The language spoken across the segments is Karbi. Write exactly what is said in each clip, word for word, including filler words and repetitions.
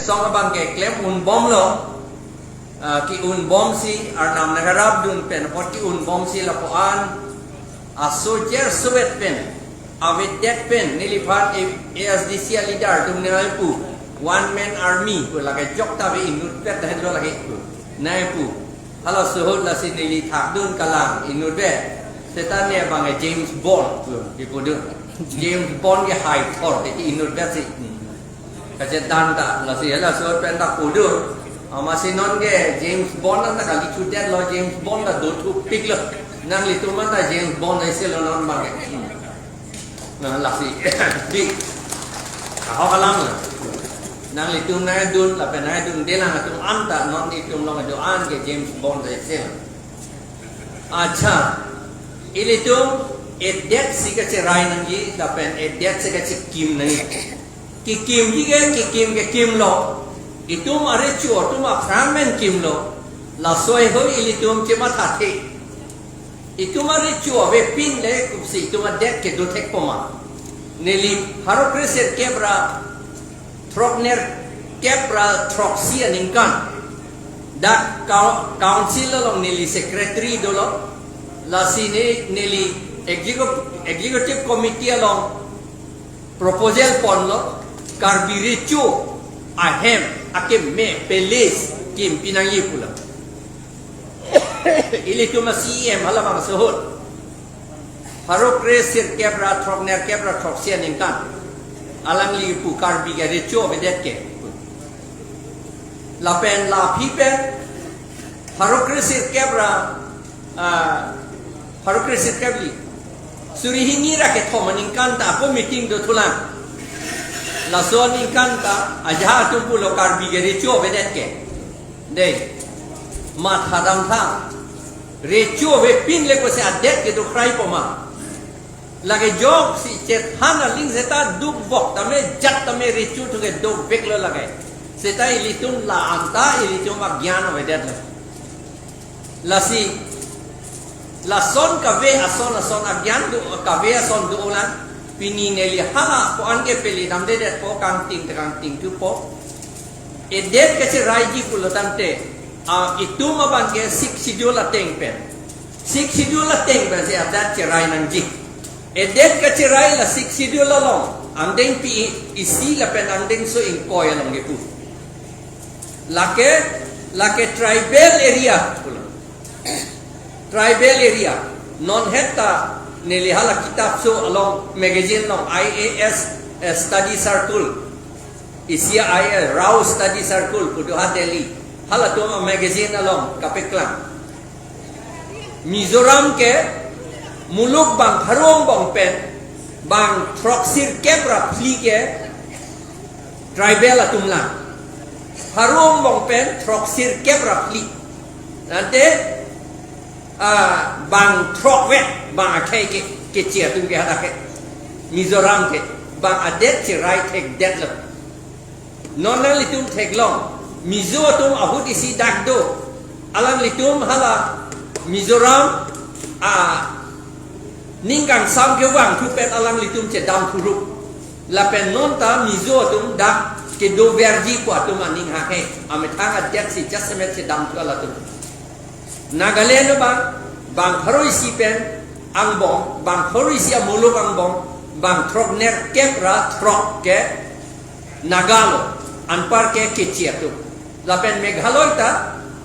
Song abang ke klem unbomlo, ah, ke-unbomsi Arnam nang karapdun pen apot ke-unbomsi lapuan aso jer suet pen, avedet pen neliphan A S D C a-leader atum nangpu, one man army pu lake jokta ave inutvet henlo lake pu nangpu. Halaso ahut lasi neli thakdun kalang inutvet. Seta ne abang ke James Bond pu kipudun. James Bond ke hai thor te inutvetsi. Kachedan ta lasi halaso pen ta pudun. Amatsi non ke James Bond anta kali chutdetlo, James Bond ta dothupiklo. Nanglitum anta James Bond aiselo non abang ke. Na lasi. Di. Ahok alam na. Nanglitum nangdun lapen nangdunde nangtum anta non itum along do-an ke James Bond aiselo. Accha. Ilitum edet si kacherai nangji lapen edet si kachekim nangji. Kekimji ke, kekim kekimlo. Itum arecho atum aphrang men kimlo. Laso ahut ilitum chemathathe. Itum arecho avepin le kosi itum adet kedo thekpo ma. Neli pharo kre sirkep ra throknerkep ra throksi aningkan dak coun-, council along neli secretary dolo. Lasi ne-, neli execu-, executive committee along proposal ponlo, Karbi recho ahem akeme palace kimpi nangji pulo. Ilitum a-C E M halabangso ahut pharo kre sirkep ra throknerkep ra throksi aningkan alangli pu Karbi ke recho avedet ke. Lapen la aphi pen pharo kre sirkep ra, ah, pharo kre sirkep kali, suri hini ra kethom aningkan ta ako meeting dothulang. Laso aningkan ta ajahak atum pulo Karbi ke recho avedet ke. Dei, mathadamtha. Recho avepin le kosi adet kedo kraipo ma. Lake joksi chethan aling seta dukvok tame jat tame recho thu ke doveklo lake. Seta ilitum la anta ilitum agyan avedetlo. Lasi lason kave ason ason agyan do, kave ason dolang. Pini neli hala ko-an ke peli damdedetpo, kangting te kangtingthupo. Edet kacheraiji pulo tangte, ah, itum abang ke Sixth Schedule ateng pen. Sixth Schedule ateng pensi adet cherai nangji. Edet kacherai la Sixth Schedule along angdengpi isi lapen angdengso ingkoi along kepu. Lake, lake tribal area pulo. Tribal area. Non het ta neli hala kitapso along magazine along I A S, eh, study circle. Isi I A S Rao study circle pu do ha Delhi. Halatum a-magazine along kapeklang. Mizoram ke muluk bang pharo angbong pen bang throksirkep ra phli ke tribal atum lang. Pharo angbong pen throksirkep ra phli. Ante, ah, bang throkvet bang akhei ke, Keche atum ke hadak ke. Mizoram ke bang adet cherai thekdetlo. Non alanglitum theklong, Mizo atum ahut isi dak do. Alanglitum hala Mizoram, ah, ning kangsam kevangthu pen alanglitum chedamthu rup. Lapen non ta Mizo atum dak kedoverji pu atum aning hake. Amethang adet si jasemet chedamthu alatum. Nagaland abang, bang pharo isi pen angbong, bang pharo isi amuluk angbong, bang throknerkep ra throk ke Naga lo, anpar ke Keche atum. Lapen Meghalaya ta,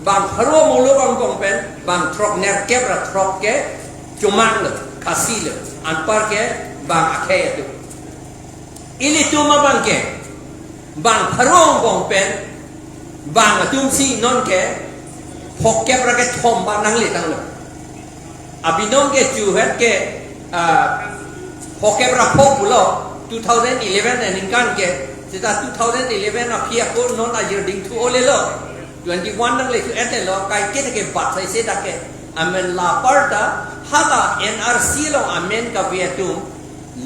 bang pharo amuluk angbong pen, bang throknerkep ra throk ke Chomang lo, Khasi lo, anpar ke bang akhei atum. Ilitum abang ke, bang pharo angbong pen, bang atum si non ke, phokep ra kethom bang nangle tanglo. Abinong ke chuhet ke, ah, phokep ra pho pulo, two thousand eleven aningkan ke, seta two thousand eleven aphi ako non ajir dingthu olelo, twenty-one nangle thu etelo, kaike ke bat sai se dak ke, amen la apar ta, hala N R C along amen kave atum,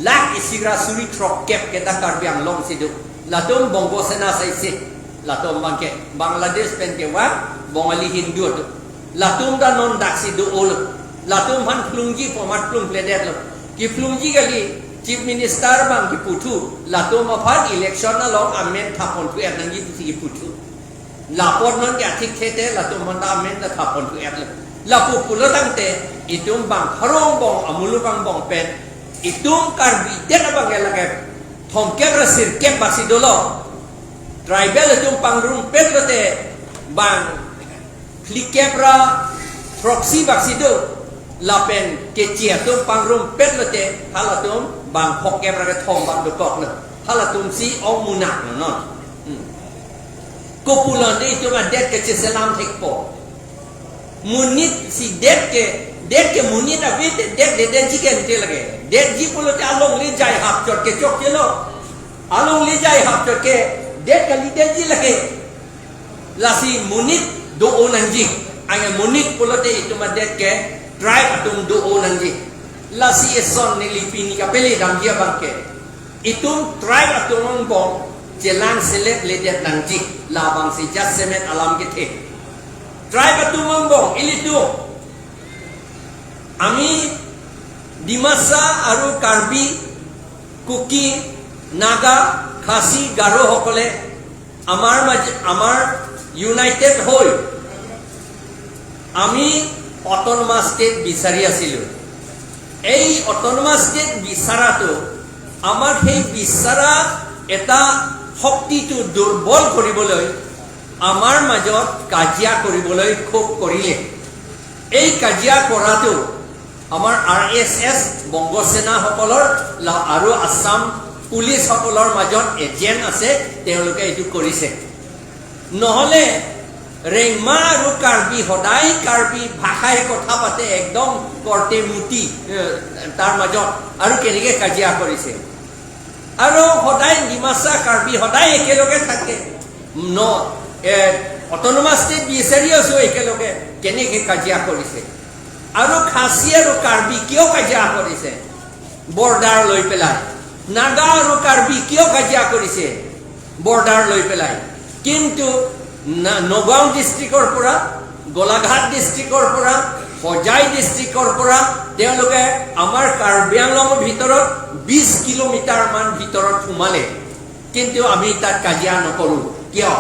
lakh isi ra suri throkkep ke dak Karbi Anglong si do. Latum Bongo Sena saise. Latum abang ke Bangladesh pen kevang, Bongali Hindu atum. Latum ta non dak si do-olo. Latum aphan plungji pu amat plungpledetlo. Keplungji kali, Chief Minister abang keputhu, latum aphan election along amen thapon thu-et nangji pusi keputhu. Lapot non ke athik thete latum aphanta amen ta thapon thu-et lo. Lapu pulo tangte itum bang harong bong amuluk angbong pen itum Karbi det abang ke lake thomkep ra sirkep basi dolo. Tribal atum pangrumpet lote bang phlikep ra throksi basi do. Lapen keche atum pangrumpet lote halatum bang phokep ra kethom bang dokok lo. Halatum si ong munak lo non. Hmm. Kopulo de itum adet kecheselam thekpo. Monit si det ke, det ke monit ave te det det detji ke ante lake. Detji pulote alongle jai hapchot ke chokche lo. Alongle jai hapchot ke det kali detji lake. Lasi monit do-o nangji. Anke monit pulote itum adet ke tribe atum do-o nangji. Lasi eson neli pini kapele damji abang ke itum tribe atum angbong chelang selet ledet nangji. Labang si jasemet alam kethe. Tribe atum angbong ilitum, আমি ডিমাচা আৰু কাৰ্বি, কুকি, নাগা, খাচী, গাৰো সকলে আমাৰ মাজ-, আমাৰ ইউনাইটেড হৈ আমি autonomous state বিচাৰি আছিলো। এই অট'নমাছ ষ্টেট বিচৰাটো আমাক সেই বিচৰা এটা শক্তিটো দুৰ্বল কৰিবলৈ আমাৰ মাজত কাজিয়া কৰিবলৈ খুব কৰিলে। এই কাজিয়া কৰাটো আমাৰ আৰ এছ এছ বংগ সেনাসকলৰ লা-, আৰু আছাম পুলিচসকলৰ মাজত এজেণ্ট আছে, তেওঁলোকে এইটো কৰিছে। নহ'লে ৰেংমা আৰু কাৰ্বি সদায় কাৰ্বি ভাষাই কথা পাতে, একদম কৰ্তে মুতি, এ, তাৰ মাজত আৰু কেনেকে কাজিয়া কৰিছে? আৰু সদায় ডিমাচা কাৰ্বি সদায় একেলগে থাকে। ন, এ, অট'নমাছ ষ্টেট বিচাৰি আছো একেলগে, কেনেকে কাজিয়া কৰিছে? আৰু খাচী আৰু কাৰ্বি কিয় কাজিয়া কৰিছে? বৰ্ডাৰ লৈ পেলাই। নাগা আৰু কাৰ্বি কিয় কাজিয়া কৰিছে? বৰ্ডাৰ লৈ পেলাই। কিন্তু না-, নগাঁও ডিষ্ট্ৰিক্টৰ পৰা, গোলাঘাট ডিষ্ট্ৰিক্টৰ পৰা, হোজাই ডিষ্ট্ৰিক্টৰ পৰা তেওঁলোকে আমাৰ কাৰ্বি আংলঙৰ ভিতৰত বিশ কিলোমিটাৰ মান ভিতৰত সোমালে, কিন্তু আমি তাত কাজিয়া নকৰো। কিয়?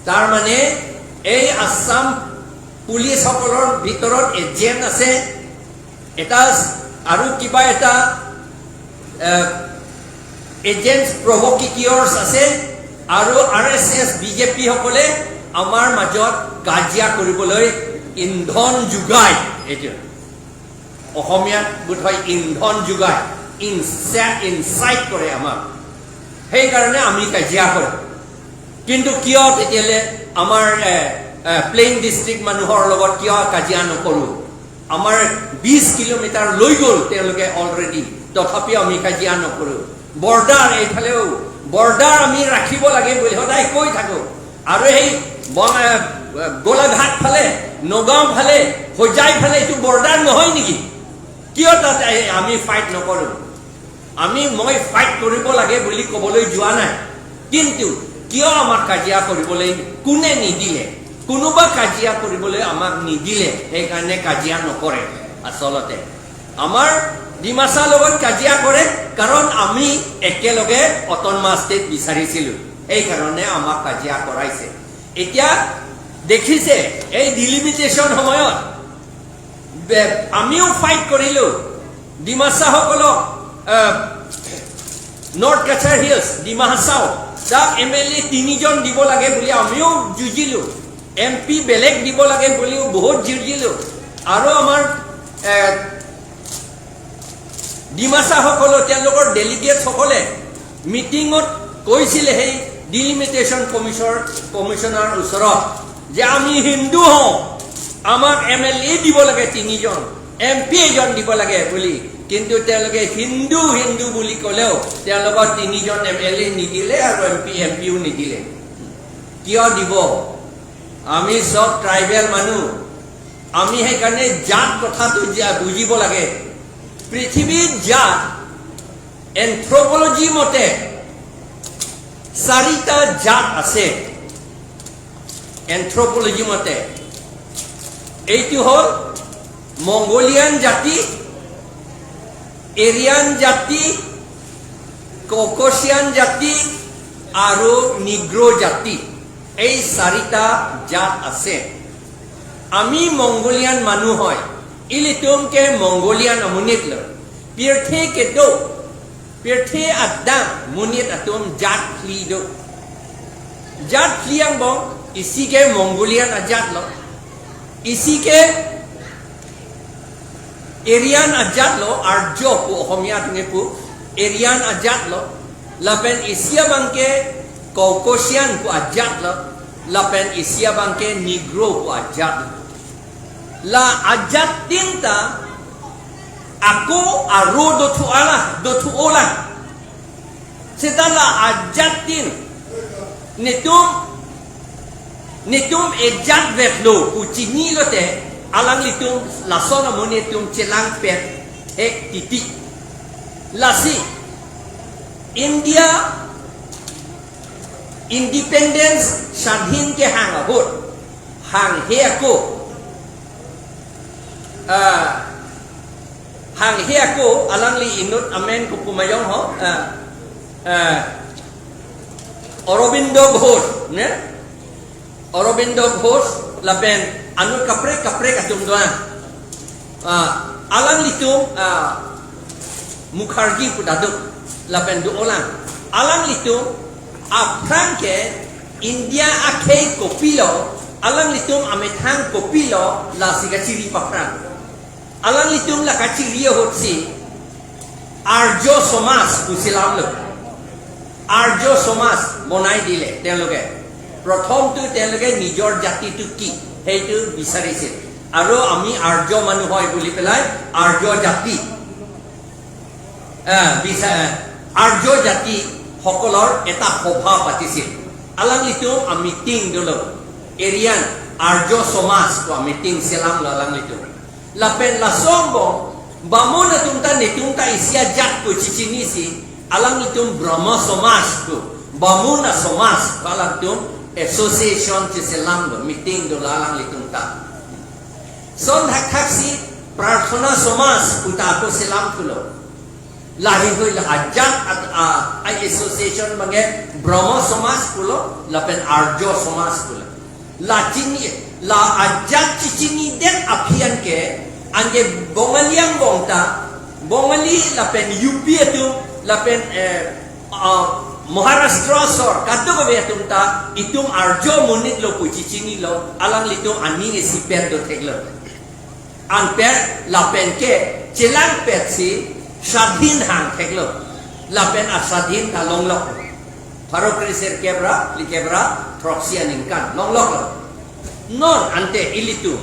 তাৰমানে এই আছাম পুলিচসকলৰ ভিতৰত এজেণ্ট আছে, এটা আৰু কিবা এটা, এ, এজেণ্ট প্ৰভকিটিয়ৰ্ছ আছে, আৰু আৰ এছ এছ বি জে পি সকলে আমাৰ মাজত কাজিয়া কৰিবলৈ ইন্ধন যোগায়। এইটো অসমীয়াত বোধহয় ইন্ধন যোগায়, ইনচে-, ইনচাইট কৰে আমাক। সেইকাৰণে আমি কাজিয়া কৰোঁ। কিন্তু কিয় তেতিয়াহ'লে আমাৰ, এ, এ, প্লেইন ডিষ্ট্ৰিক্ট মানুহৰ লগত কিয় কাজিয়া নকৰোঁ? আমাৰ বিশ কিলোমিটাৰ লৈ গ'ল তেওঁলোকে অলৰেডি, তথাপিও আমি কাজিয়া নকৰোঁ। বৰ্ডাৰ এইফালেও, বৰ্ডাৰ আমি ৰাখিব লাগে বুলি সদায় কৈ থাকোঁ। আৰু সেই বন-, এ, গোলাঘাট ফালে, নগাঁও ফালে, হোজাই ফালে এইটো বৰ্ডাৰ নহয় নেকি? কিয় তাত এই আমি ফাইট নকৰোঁ? আমি, মই ফাইট কৰিব লাগে বুলি ক'বলৈ যোৱা নাই, কিন্তু কিয় আমাক কাজিয়া কৰিবলৈ কোনে নিদিলে? কোনোবা কাজিয়া কৰিবলৈ আমাক নিদিলে, সেইকাৰণে কাজিয়া নকৰে। আচলতে আমাৰ ডিমাচা লগত কাজিয়া কৰে, কাৰণ আমি একেলগে অট'নমাছ ষ্টেট বিচাৰিছিলো, সেইকাৰণে আমাক কাজিয়া কৰাইছে। এতিয়া দেখিছে এই ডিলিমিটেশ্যন সময়ত বে-, আমিও ফাইট কৰিলো ডিমাচাসকলক, আহ, নৰ্থ কাছাৰ হিলছ, ডিমা হাছাও, তাক এম এল এ তিনিজন দিব লাগে বুলি আমিও যুঁজিলো, এম পি বেলেগ দিব লাগে বুলিও বহুত যুঁজিলো। আৰু আমাৰ, এ, ডিমাচাসকলৰ তেওঁলোকৰ ডেলিগেটসকলে মিটিঙত কৈছিলে সেই ডিলিমিটেশ্যন কমিশ্যন, কমিশ্যনাৰ ওচৰত যে আমি হিন্দু হওঁ, আমাক এম এল এ দিব লাগে তিনিজন, এম পি এজন দিব লাগে বুলি। কিন্তু তেওঁলোকে হিন্দু হিন্দু বুলি ক'লেও তেওঁলোকৰ তিনিজন এম এল এ নিদিলে আৰু এম পি, এম পিও নিদিলে। কিয় দিব? আমি চব ট্ৰাইবেল মানুহ। আমি সেইকাৰণে জাত কথাটো জা-, বুজিব লাগে। পৃথিৱীত জাত, এনথ্ৰপলজি মতে চাৰিটা জাত আছে। এনথ্ৰপলজি মতে এইটো হ'ল মংগোলিয়ান জাতি, এৰিয়ান জাতি, Caucasian jati aru Negro jati, ei sarita jat ase. Ami Mongolian manu hoi, ilitum ke Mongolian amonit lo. Pirthe kedo, pirthe adang monit atum jat phli do. Jat phli angbong, isi ke Mongolian ajat lo, isi ke Aryan ajat lo, Arjo pu Ohomia atum ke pu, Aryan ajat lo, lapen isi abang ke Caucasian pu ajat lo, lapen isi abang ke Negro pu ajat lo. La ajat tin ta ako aro dothu ala, dothu ola. Seta la ajat tin netum, netum ejat vetlo pu chini lote, alanglitum lason amonit atum chelangpet thek titi. Lasi India independence, swadhin kehang ahut, hanghe ako, ah, hanghe ako, alangli inut amen kopi ma yong ho, ah, ah, Aurobindo Ghosh, ne? Aurobindo Ghosh, lapen anut kaprek kaprek atum do-an. Ah, alanglitum, ah, Mukherjee pu ta do, lapen do-olang. Alanglitum aphrang ke India akhei kopilo, alanglitum amethang kopilo, lasi kachiri paphrang. Alanglitum la kachiri ahutsi Arjo Somaj pu selam lo. Arjo Somaj bonai dile, তেওঁলোকে। প্ৰথমটো তেওঁলোকে নিজৰ জাতিটো কি, সেইটো বিচাৰিছিল। আৰু আমি আৰ্য মানুহ হয় বুলি পেলাই আৰ্য জাতি, আহ, বিচা-, আৰ্য জাতিসকলৰ এটা সভা পাতিছিল। Alanglitum amiting dolo, Aryan Arjo Somaj pu amiting selam lo alanglitum. Lapen laso angbong, Bamun atum ta netum ta isi ajat pu chichinisi, alanglitum Brahmo Somaj pu, Bamun Somaj pu alanglitum association chiselam lo, meeting dolo alanglitum ta. Lason thakthaksi Prarthana Somaj pu ta ako selam thulo. Lahei hui la ajat at, a, a association abang ke Brahmo Somaj pulo, lapen Arjo Somaj pulo. La chini, la ajat chichinidet aphi anke, anke Bongali angbong ta, Bongali lapen U P atum, lapen, eh, ah, Maharashtra asor kadokave atum ta, itum Arjo amonit lo pu chichinilo, alanglitum aning isi pen dotheklo. Anpen lapen ke chelangpetsi swadhin hang theklo. Lapen aswadhin ta longlok. Pharo kre sirkep ra phlikep ra throksi aningkan longlok lo. Non ante ilitum,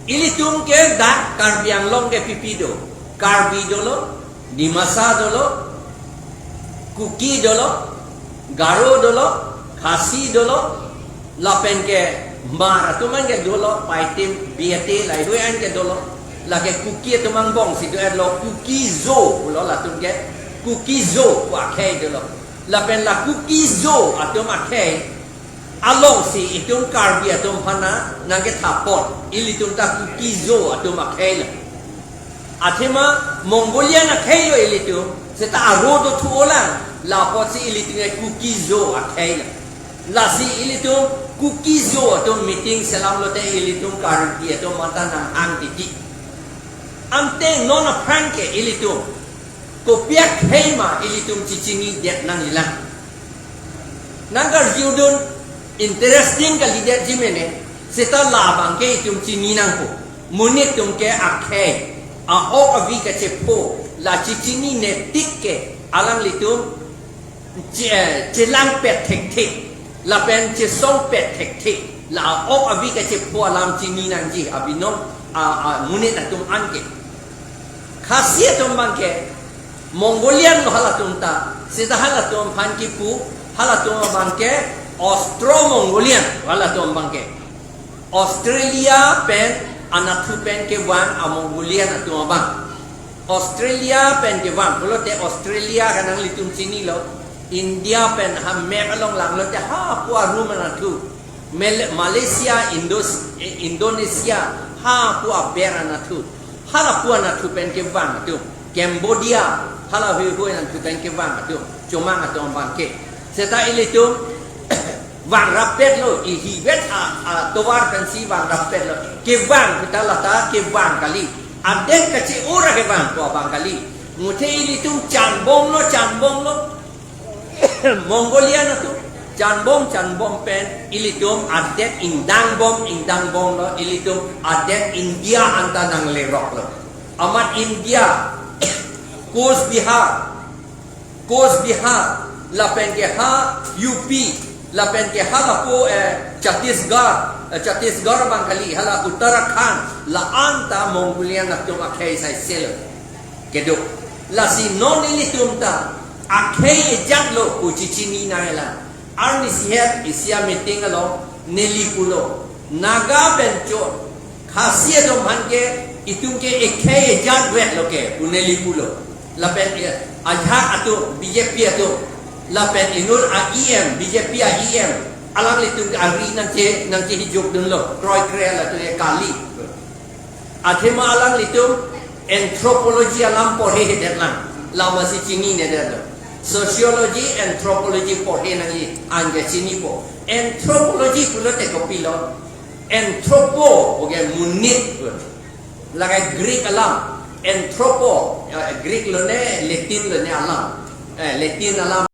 ilitum ke dak Karbi Anglong ke pipi do. Karbi dolo, Dimasa dolo, Kuki dolo, Garo dolo, Khasi dolo, lapen ke Hmar atum an ke dolo, Paitim, Biate, lahei hui an ke dolo. Lake Kuki atum angbongsi do-etlo, Kuki-Zo pulo latum ke, Kuki-Zo pu akhei dolo. Lapen la Kuki-Zo atum akhei alongsi itum Karbi atum aphan nangkethapon, ilitum ta Kuki-Zo atum akhei lo. Athema Mongolian akhei lo ilitum, seta aro dothu olang, la apotsi ilitum ke Kuki-Zo akhei lo. Lasi ilitum Kuki-Zo atum meeting selam lote ilitum Karbi atum mata nang-ang titi. Ante non aphrang ke ilitum kopi akhei ma ilitum chichinidet nangjilang. Nangkarjudun, interesting kalidetji mene, seta labang ke itum chini nangpo. Monit atum ke akhei, a-ok avi kachepho, la chichinine tik ke alanglitum che-, chelangpet thekthe, lapen chesongpet thekthe, la a-ok avi kachepho alam chini nangji, abinong a, a, monit atum anke. Khasi atum abang ke, Mongolian lo halatum ta, seta halatum aphan kipu, halatum abang ke Austro-Mongolian, halatum abang ke. Australia pen anathu pen kevang a-Mongolian atum abang. Australia pen kevang, pulote Australia ke nanglitum chinilo, India pen ha map along langlote hapu arum anathu, Mal-, Malaysia, Indos-, eh, Indonesia, hapu aber anathu, halapu anathu pen kevang atum. Cambodia, hala huihui nangtupeng kevang atum, chomang atum abang ke. Seta ilitum vang rapet lo, ihi vet a, a tovar pensi vang rapet lo. Kevang kita lata kevang kali. Adet kache-ora kevang ko abang kali. Muthe ilitum chanbom lo, chanbom lo. Mongolian atum chanbom, chanbom pen ilitum adet ingdangbom, ingdangbom lo, ilitum adet India anta nanglerok lo. Amat India, Coast Bihar, Coast Bihar, lapen ke ha U P, lapen ke ha lapu, eh, Chhattisgarh, eh, Chhattisgarh abang kali, hala Uttarakhand, la anta Mongolian atum akhei saise lo. Keduk. Lasi non ilitum ta akhei ejat lo pu chechini nangjilang. Arnisi het isi a-meeting along neli pulo, Naga pen cho Khasi atum aphan ke itum ke ekhei ejat vet lo ke pu neli pulo. Lapen, eh, ajahak atum, B J P atum, lapen inut a-E M, B J P a-E M, alanglitum ke ari nangche, nangchehijuk dunlo, kroikre latum ke kali. Athema alanglitum anthropology alam porhehedet lang, lamasi chininedet lo. Sociology, anthropology porhe nangji anke chinipo. Anthropology pulote kopilo? Anthropo, okay, monit. Lakai Greek alam. Anthropo, eh, Greek lone, Latin lone alam. Eh, Latin alam.